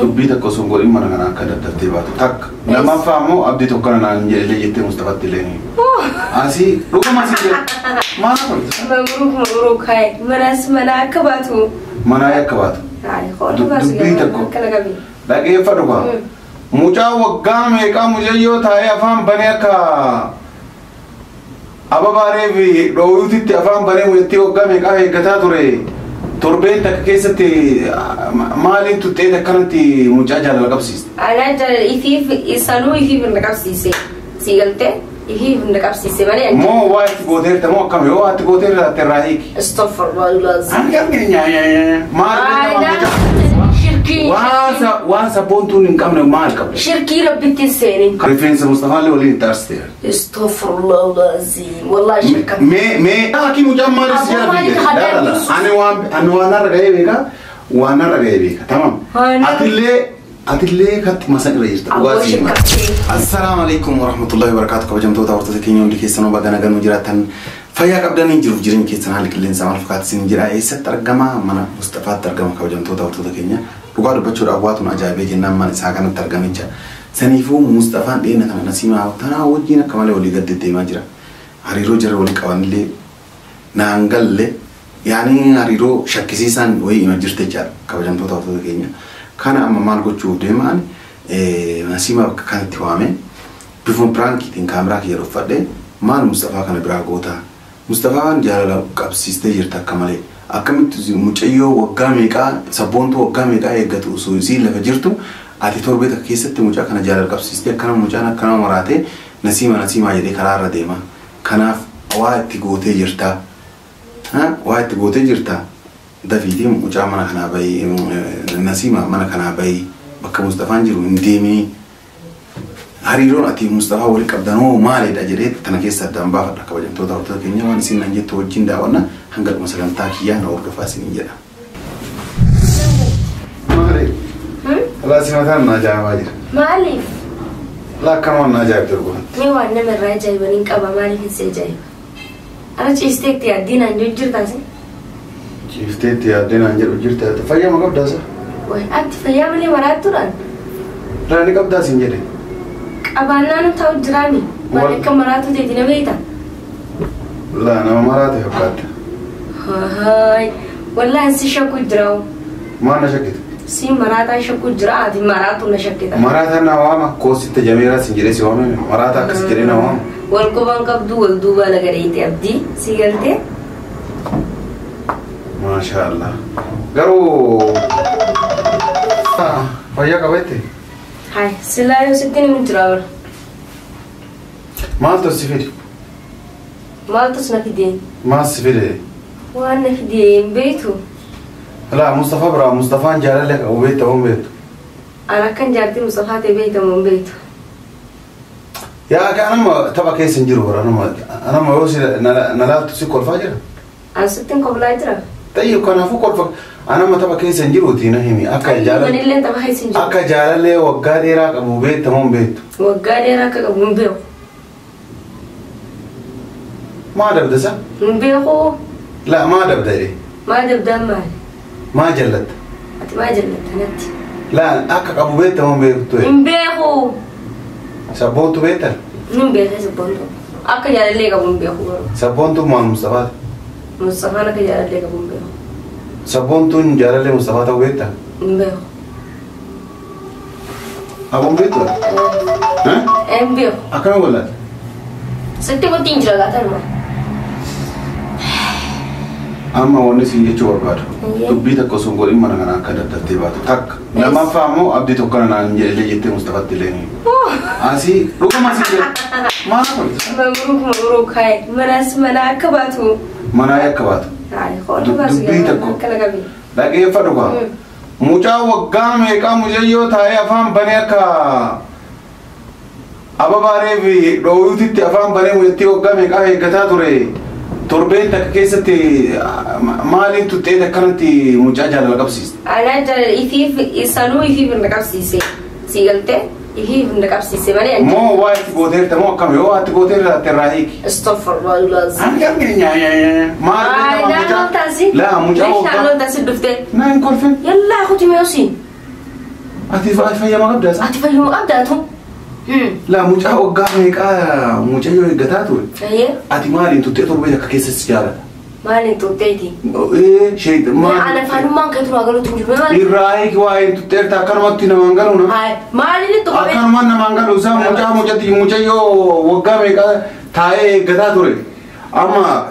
Dubbii takka osoo hin godhin mana kana akka daddaftee baatu takka. Lammaffaa immoo abdii tokko kana naan jedhee jettee Mustafatti illee ni. Asii dhuguma asii jedhe. Maal godhata? Mabruuk mabruuk hayi manas mana akka baatu. Manaa akka baatu. Hayi hooluu baasu Dubbii tokko. Akkana qabi. Dhageeffadhu kaa. Mucaa waggaa meeqaa mucayyoo taa'ee afaan banee akka ababaaree fi dhooyuutitti afaan banee mucattii waggaa meeqaa eeggataa ture. Torbeen takka keessatti maaliin tuxxee akkanatti mucaa jaalala qabsiiste? Anaa jaalala ifiif sanuu ifiif na qabsiise. Si galtee ifiif na qabsiise malee. Moo waa itti gooteerta moo akkam yoo waa itti gooteerta irraa hiiki. Astaghfirullah. Maal Shirkii. waan sabboontuun hin qabne maal qabda? Shirkii rabbitti hin seenin. Rifeensa Mustafaallee waliin itti aarsiteera. Astaghfirullah. Wallahi shirka. Mee mee akki mucaan maaliif si jala Aboo fiigee? maaliif haddaa Ani waan ani waan narra ga'ee beeka waan narra ga'ee beeka tamam. Waan- Atillee atillee katti masan irra jirta Aboo dhugaa sii hima. shirka. Assalaamu alaikum warahmatullahi wabarakatuh kabajamtoota hordoftoota keenya hundi keessanuu baga nagaan jiraattan fayyaa qabdanii jiruuf jireenya keessan haalli qilleensaa maal fakkaata isin jira eessatti argama mana Mustafaatti argama kabajamtoota hordoftoota keenya dhugaa dubbachuudhaaf waatun ajaa'ibee jennaan mana isaa kanatti argamicha saniifuu Mustafaan dhiyeenya kana Nasiimaa tanaa wajjin akka malee walii gad deddeemaa jira hariiroo jara walii qabanillee naan galle yaani hariiroo shakkisiisaan wayii ima jirte jechaadha kabajamtoota hordoftoota keenya kana amma maal gochuuf deemaan Nasiimaa bakka kanatti waame bifuma piraankiitiin kaameraa kiyya uffadhe maal Mustafaa kana biraa goota Mustafaan jaalala qabsiistee jirta akka malee akkamitti mucayyoo waggaa meeqaa sabboontuu waggaa meeqaa eeggatu osoo isiin lafa jirtu ati torbee takka keessatti mucaa kana jaalala qabsiistee akkana mucaan akkana maraatee Nasiima Nasiimaa jedhee karaa irra deema kanaaf waa itti gootee jirta waa itti gootee jirta dafiitii mucaa mana kanaa bahii Nasiima mana kanaa bahii bakka Mustafaan jiru hin deemini hariiroon ati Mustafaa waliin qabdan hoo maalidha jedhee tana keessa addaan baafadha kabajamtoota hordoftoota keenya waan isin nan jettu wajjin daawwanna hanga dhuma sagantaa kiyyaa na hordofaa isiniin jedha. Maali? Alaa simataan na ajaa'ibaa jira. Maaliif? Alaa akkanumaan na ajaa'ibte dhugaa. Mee waan nama irraa ajaa'iban hin qaba maaliif hin si ajaa'iba? Ara ciistee itti yaaddii naan jiru jirtaas. Ciiftee itti yaaddee naan jedhu jirta fayyama qabdaasa. Wayi ati fayyaa malee maraattuudhaan Raani qabdaas hin jedhe. qabaannaan ta'u jiraami. Waan Wal- akka maraattu ta'eeti na beekta. Laa nama maraate fakkaatta. Haay wallaahi si shakku jira. Maal na shakkite? Si maraataa shakku jira ati maraattu na shakkita. Maraataan na waama koositti jameeraa sin jedhee si waamame maraataa akkas jedhee na waama. Wal qubaan qabdu wal duubaa laga dheeyte abdii si galtee. Maasha Allah. Garuu fayyaa qabette Haay silaa yoo sitti ni jira bara. maaltu si fide? Maaltus na fideen? Maal si fide? Waan na fidee hin beektu. Laa Mustafaa biraa Mustafaan jaalallee qabu beekta hin beektu. Ani akkan jaartii Mustafaa ta'e beektamu hin beektu. Yaa akka anama tapha keessa hin jiru bara anama anama yoo si na laaltu si kolfaa jira. Ani sittiin koblaa jira. Tayyib kanaafuu kolfa anama tapha keessa hin jiruuti na himi akka jaalala Manillee tapha keessa hin jiru. akka jaalallee waggaa dheeraa qabu beektamu hin beektu. Waggaa dheeraa akka qabu hin beeku. Maa dabda sa? Hin beeku. Laa maa dabda jedhee? Maa dabdaan maali? Maa jallatta? Ati maa jallatta natti? Laa akka qabu beektamu hin beektu. Hin beeku. Sabboontu beekta? Hin beekee sabboontu. Akka jaalallee qabu hin beeku garuu. Sabboontuun maal Mustafaati? Mustafaan akka jaalallee qabu hin beeku. Sabboontuun jaalallee Mustafaa ta'uu beekta? Hin beeku. Aboon beektu? Hin beeku. Akkana gollaata? Sitti kotti hin jira gaatanuma. Amma wanni siin jechuu barbaadu. Ayyee. Dubbii takka osoo hin godhin mana kana akka daddaftee baatu takka. Lammaffaa immoo abdii tokko kana naan jedhee jettee Mustafatti illee ni. Asii dhuguma asii jedhe. Maal godhata? Mabruuk mabruuk hayi manas mana akka baatu. Manaa akka baatu. Hayi hooluu baasu Dubbii tokko. akkana qabi. Dhageeffadhu kaa. Mucaa waggaa meeqaa mucayyoo taa'ee afaan banee akka ababaaree fi dhooyuutitti afaan banee mucattii waggaa meeqaa eeggataa ture. Torbeen takka keessatti maaliin tuxxee akkanatti mucaa jaalala qabsiiste? Anaa jaalala ifiif sanuu ifiif na qabsiise. Si galtee ifiif na qabsiise malee. Moo waa itti gooteerta moo akkam yoo waa itti gooteerta irraa hiiki. Astaghfirullah. Maal Ay, naannoo taasi. Laa mucaa Naannoo waggaa. taasi dhuftee. Naan kolfin. Yallaa kuti mee osii. Ati fayyama qabdaa isa? Ati fayyuma qabdaa tu? Laa mucaa waggaa meeqaa mucayyoo eeggataa ture? Ati maaliin tuttee torbee takka keessatti jaalata? Maaliin tutteeti? Sheet maal? Ana faanummaan keetu naa galuutu hin jiru. Irraa eegi waa'ee tutteerta akkanumatti namaan galu na. Maaliin itti qabee? Akkanumaan namaan galu isaa mucaa mucatti mucayyoo waggaa meeqaa taa'ee eeggataa ture. Amma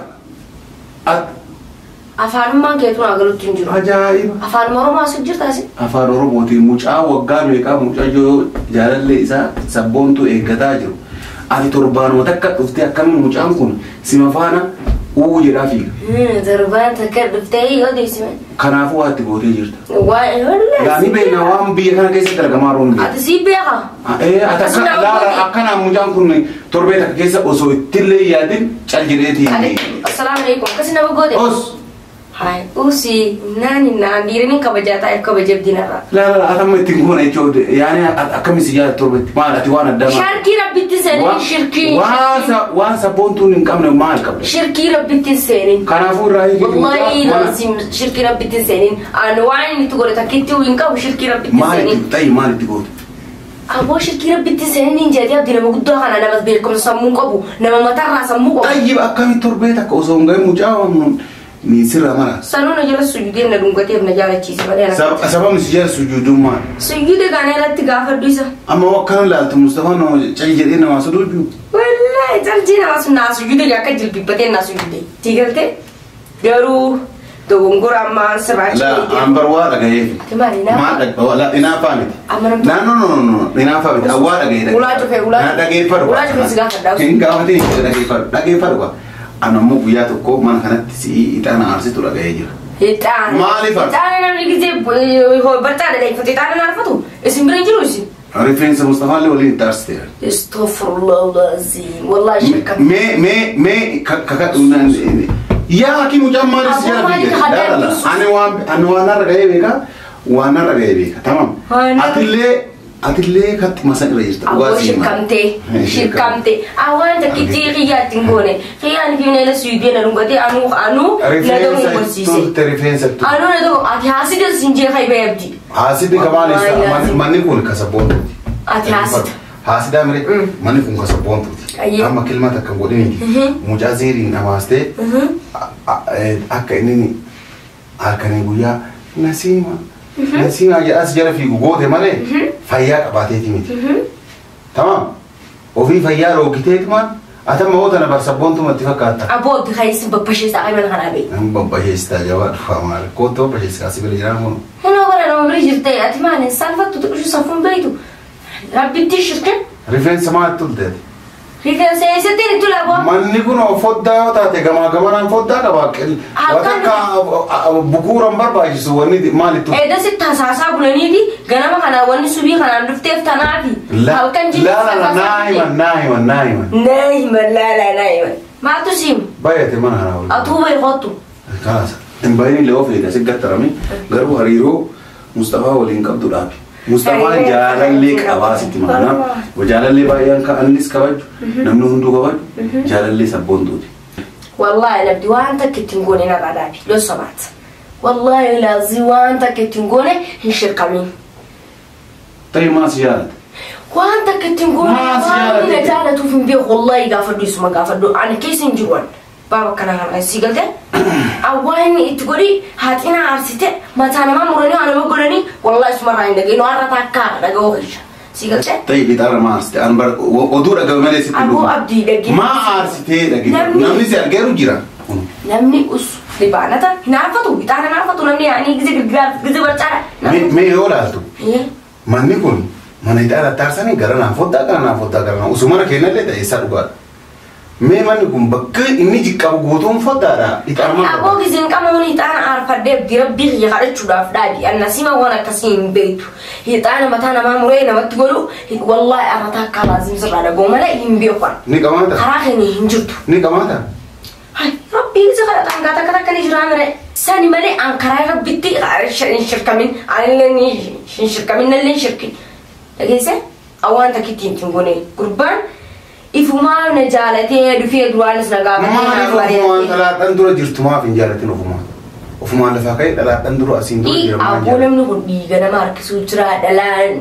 Afaanummaan keetu naa galuutu hin jiru. Ajaa'iba. Afaan Oromoo as jirta asi? Afaan Oromootiin mucaa waggaa meeqaa mucayyoo jaalallee isaa sabboontuu eeggataa jiru. Ati torbaanuma takka dhuftee akkamiin mucaan kun sima faana uu jedhaa fiiga. Torbaan takka dhuftee odeessime. Kanaafuu waa itti gootee jirta. Waa Yaa ni beekna waan biyya kana keessatti argamaa jiru hundi. Ati sii beeka. Ati akka laala akkanaan mucaan kun torbee takka keessa osoo ittillee yaadin cal jedheetii. Assalaamu alaikum. Akkasi nama goote. Os. Hai, usi nani naan dhiirri kabajaa taa'eef kabajee dinarra. Laala atamma ittiin goona jechuudha. Yaani akkamiin si jaallatu torbeetti maal ati waan addaa maal? Sharkii rabbitti seenin shirkii. Waan sabboontuun hin qabne maal qabda? Shirkii rabbitti seenin. Kanaafuu irraa hiiki. Wallahi lazim shirkii rabbitti seenin. Ani waan inni itti godhe takkitti hin qabu shirkii rabbitti Maal seenin. itti ta'e maal itti goote? Aboo shirkii rabbitti seenin hin jedhee abdii nama guddaa kana nama beekumsa sammuu qabu nama mataarraa sammuu qabu. Tayyib akkamiin torbee takka osoo hin gahin mucaa ni sirra mara. Sanuu na jala sujuudee na dhungateef na jaalachiise malee ana. Sababni si jala sujuudummaa. Sujuude kana irratti gaafadhu isa. Amma akkana laaltu Mustafaan nama cal jedhee namaa sujuudu. Wallahi calji nama sun naa sujuude akka jilbibbatee naa sujuude. Tii garuu dogongora ammaa sirraa La ambar waa dhaga'ee. Ati maali Maal naa? dhaga'ee? Inaafaa miti. Amma namtu. No no no no inaafaa miti. Awwaa dhaga'ee. Ulaa cufee ulaa. Na dhageeffadhu. Ulaa cufee si gaafadha. Hin gaafatin dhageeffadhu. Dhageeffadhu. Ani ammoo guyyaa tokko mana kanatti si'ii ixaana aarsitu dhaga'ee jira. Ixaana. Maaliif arsa? Ixaana namni gisee barcaa dhaleeffate ixaana naarfatu isin bira hin jiru isin. Rifeensa Mustafaallee waliin itti aarsiteera. Astaghfirullah al-azim. Wallahi shirka. Mee mee mee kakadhu yaa hakiim mucaan maaliif si Aboo jala maaliif fiige? haddaa Laala ibsu? ani waan ani waan narra ga'ee beeka waan narra ga'ee beeka tamam. Waan Atillee katti masa irra jirta Aboo dhugaa sii hima. shirkamtee shirkamtee awwaan takkitti xiyyaatti hin goone xiyyaan fi neela suydee na dhungatee anuu anuu na Rifeensa dogongorsiise. tulte rifeensa tulte. Anuu na dogo ati haasida sin jee haibee abdi. Haasidni kamaan Wallahi manni kun kasabboontuuti. Ati haasida. Haasidaa mire manni kun kasabboontuuti. Ayyee. Amma kilma takka godhiniiti. Mucaa zeeriin amaastee akka inni halkanii guyyaa nasiima nasiima jedhaa si jala fiigu goote malee fayyaa qabaateeti miti. Tamam. Ofii fayyaa roogiteeti maal? Atamma hoo tana barsabboontumatti fakkaata. Aboo abdi kaayisi babbasheessa akka mana kanaa beeku. Nama babbasheessitaa jabaa dhufaa maal? Koottoo babbasheessitaa si bira jiraa moo? Hunoo bara nama bira jirtee ati maali salfattu xiqqishu safuun beektu rabbitti shirkin Rifeensa maal tulteeti? Rifeensa eessatti itti laaboo. Manni kun foddaa yoo taate gamaa gamanaan foddaa qaba. Waan akka bukuuran barbaachisu wanni maalittu? Eeda si tasaasaa bulaniiti ganama kanaa wanni subii kanaan dhufteef tanaafi. Halkan jiru Laala naa himan naa himan naa himan. Naa himan laala naa himan. Maaltu siim? Baay'ate mana kanaa waliin. Atuu bayi kottu. Kaasa. Hin baay'een illee of eega si gattarame garuu hariiroo Mustafaa waliin qabdu dhaabi. Mustafaan jaalallee qabaa sitti maana. Jaalallee baay'een ka'anis kabaju namni hunduu kabaju jaalallee sabboontuuti. Wallahi nabdi waan takka ittiin goone narraa dhaabi. Losomaat. Wallahi laazii waan takka ittiin goone hin shirqamin. Ta'e maas jaalata. Waan takka ittiin goone Maas waan jaalate. na jaalatuuf hin beeku wallahi gaafadhu isuma gaafadhu ani keessa hin jiru waan. Baaba kana kana si galte awwaan itti godhi haaxina aarsite mataa namaa muranii waan nama godhanii wallahi isuma irraa hin dhageenyu har'a takkaa dhaga'uu keessa si galte. Ta'e bitaarra maa aarsite an bar oduu dhagahu malee sitti Aboo dhufu. abdii dhagee. Maa aarsitee dhagee Namni- namni si argeeru jira. Namni us libaanata hin aarfatu ixaana hin aarfatu namni yaanii gize girgiraa gize barcaadha. Mee yoo ilaaltu manni kun mana ixaana taarsanii gara naan foddaa gara naan foddaa gara naan osoo mana keenyallee ta'e isaa dhugaadha. Mee manni kun bakka inni qabu guutuun foddaadha ixaana maal Aboo gizeen qamuun ixaana aarfadhee abdii rabbii kiyya kadhachuudhaaf dhaabi annasima waan akkasii hin beektu. Ixaana mataa namaa muree namatti godhu wallahi arrata akka laazim sirraa dhagoo malee hin beeku. Ni qabaata? Karaa keenya hin jirtu. Ni qabaata? Hai rabbii isa kadhatan gaa takka takka ni jiraa mire. Sani malee an karaa rabbitti hin shirkamin anillee hin shirkamin nallee hin shirkin. Dhageesse awwaan takkitti hin goone gurbaan ifumaa na jaalatee dhufee duraanis na gaafatee Maaliif na ofumaan mari'atee. xalaadhaan dura jirtu maaf hin jaalatin ofumaan? Ofumaan lafaa ka'ee dhalaadhaan dura asiin dura jira. Abboo namni kun dhiiga nama harkisuu jira dhalaan.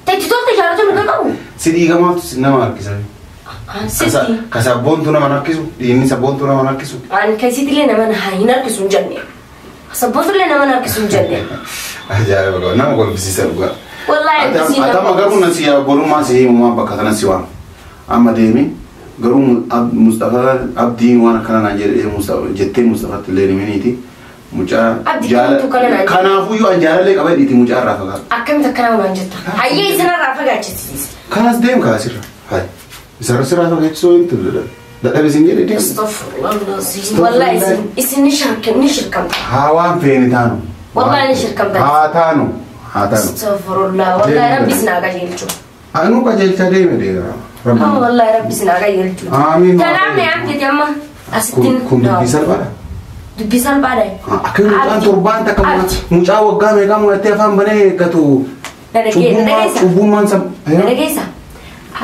Teessitoota ijaarratu mirga qabu. Si dhiiga maaltu nama harkisa? Sitti. Ka sabboontuu nama harkisu dhiigni sabboontuu nama harkisu. Ani keessittillee nama hin harkisu hin jenne. Sabboontuullee nama harkisu hin jenne. Ajaa'iba qaba nama kolfisiisa dhugaa. Wallaahi Atama garuu nasi bolummaa si himumaa bakka kana si waama. Amma deemi garuu Mustafaa Abdiin waan akkana naan jedhee jettee Mustafaatti illee himiniiti. Mucaa kanaafuyyuu an jaalallee qaba hidhiiti mucaa irraa fagaatu. Akkamitti akkana waan jetta? Hayyee isinarraa fagaachisiisa. Kanas deem kaasirra. Hayi. Isarra sirraa fagaachisuu hin turre. Dadhabe isin jedhe deem. Astaghfirullah. Wallaahi isin ni shirkamta. Haa waan feene taanu. Wallaahi ni shirkamta. Haa taanu. Haa taanu. Astaghfirullah. Wallaahi rabbi isin haa qajeelchu. Anuu qajeelchaa deeme deera. Wallaahi rabbi isin haa qajeelchu. Amiin. Tanaaf na yaamtete amma asittiin. Kun dubbii salphaadha. Dubbii salphaadha. Akka mucaan torbaan takka mucaa waggaa meeqaa mul'attee afaan banee eeggatu. Cubbummaan sam. Dhageessa.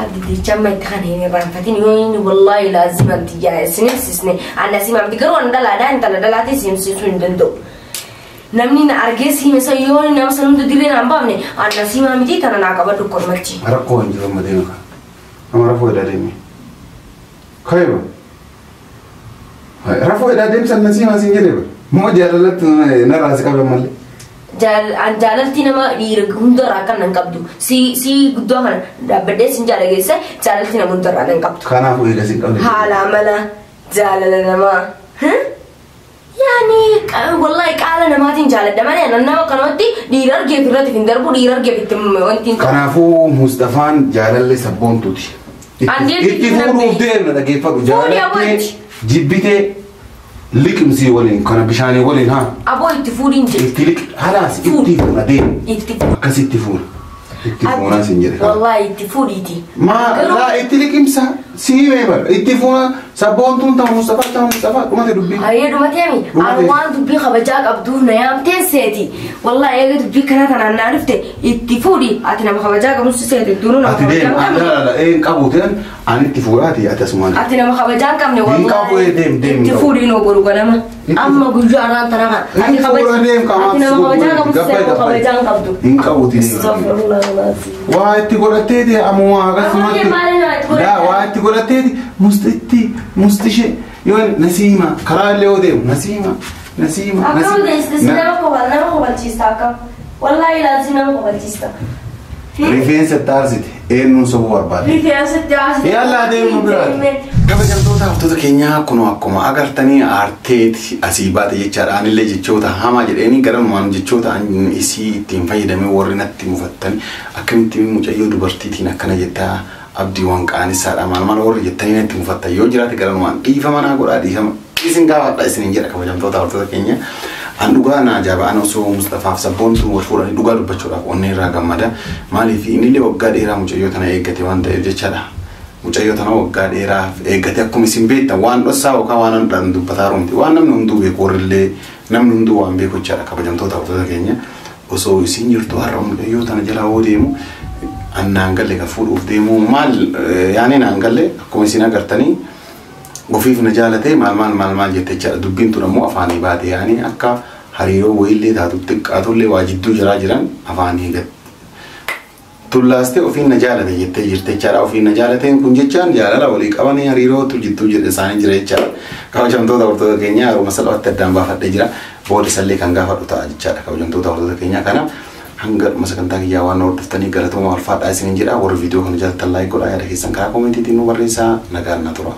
Abdi amma itti kana hin irraanfatin yoo inni wallaahi laaziman tiyyaa isin himsisne anna si maamti garuu an dhalaadhaa intala dhalaatee si himsisuu hin danda'u. Namni na argee si himsa yoo nama san hunda dirree naan baafne anna si maamti tana naa qabadhu kormachi. Rakkoo hin jiru amma deema kana. Amma rafoo hidhaa deemi. Kayba. Rafoo hidhaa deemsa anna si maasiin jedhee bara. Moo jaalalatti narraa si qaban malee. Jaalalti nama dhiira hundarraa akka nan qabdu si guddoo kana dhaabbadhee sin jaalageesse jaalalti nama hundarraa nan qabdu. Kanaafuu eega sin qabde. Haala amala jaalala namaa. Yaani wallaahi qaala namaatiin jaaladha malee nama kanatti dhiira argeef irratti hin darbu dhiira argeef itti wanti hin qabu. Kanaafuu Mustafaan jaalallee sabboontuuti. Itti fuudhuuf deemna dhaggeeffadhu jaalattee jibbitee. Liqimsii waliin kana bishaanii waliin haa. Aboo itti fuudhiin jedhe. Itti liq halaas itti fuuna deemu. Itti fuudha. Akkasitti fuuna. Itti fuunaa siin jedhe. Wallaahi itti fuudhiiti. Maa laa itti liqimsa sii himee bara itti fuuna sabboontuun ta'u Mustafaa ta'u Mustafaa dhumate dubbii. Hayyee dhumate mi? Ani waan dubbii kabajaa qabduuf na yaamteen seeti. Wallaahi eega dubbii kana tanaan naa dhufte itti fuudhi ati nama kabajaa qabdu si seeti duunuu nama kabajaa qabdu. Ati deemu een qabuuteen ani itti fuudhaati ati asumaan. Ati nama kabajaa hin qabne wallaahi. Itti fuudhi noo boru ganama. Amma guyyaa arraan tana kana. Ati nama kabajaa qabdu seeti kabajaa hin qabdu. Hin qabuuti. Waa itti godhatteeti ammoo akkasumatti. Yaa waa itti godhatteeti mustitti mustishee yoo nasiima karaa illee yoo deemu nasiima nasiima. Akkam deessisi nama kobalchiista akkam wallaahi ilaalsi nama kobalchiista. Rifeensa itti aarsite eenyuun sobuu barbaade. Rifeensa itti aarsite. Yallaa deemu biraati. Kabajamtoota haftoota keenyaa kun akkuma agartanii aarteeti asii baate jechaadha. Anillee jechoota hamaa jedheeni garanumaan jechoota isii ittiin fayyadamee warri natti mufattani akkamitti mucayyoo dubartiitiin akkana jettaa abdii waan qaanisaadha maal maal warri jettanii natti mufattan yoo jiraate garanumaan dhiifama naa godhaa dhiifama isin gaafadha isiniin jedha kabajamtoota haftoota keenya. An dhugaa na ajaa'iba an osoo Mustafaaf sabboontuun wal fuudhanii dhugaa dubbachuudhaaf onnee irraa gammada. Maaliif innillee waggaa dheeraa mucayyoo tana eeggate waan ta'eef jechaadha. Mucayyoo tana waggaa dheeraaf eeggate akkuma isin beektan waan dhossaa yookaan waan handhaan dubbataa rumti waan namni hunduu beeku warrillee namni hunduu waan beeku jechaadha kabajamtoota haftoota keenya. Osoo isin jirtu har'a mucayyoo tana jala hoo deemu an naan galle kan fuudhuuf deemu maal yaani naan galle akkuma isin agartanii ofiif na jaalate maal maal maal maal jette jechaadha. Dubbiin tun ammoo afaanii baate yaani akka hariiroo wayiillee taatu xiqqaatullee waa jidduu jiraa jiran afaanii gad tullaastee ofiin na jaalate jettee jirte jechaadha. Ofiin na jaalateen kun jechaan jaalala walii qabanii hariirootu jidduu jedhe isaanii jira jechaadha. Kabajamtoota hordoftoota keenyaa yeroo salphaatti addaan baafadhee jira. Booda isallee kan gaafadhu ta'a jechaadha. Kabajamtoota hordoftoota keenyaa kana hanga dhuma sagantaa kiyyaa waan hordoftanii galatooma ulfaadhaa isiniin jedha. Warri viidiyoo kana jaallattan like godhaa yaada keessan karaa koomentiitiin nu barreessaa nagaan na tura.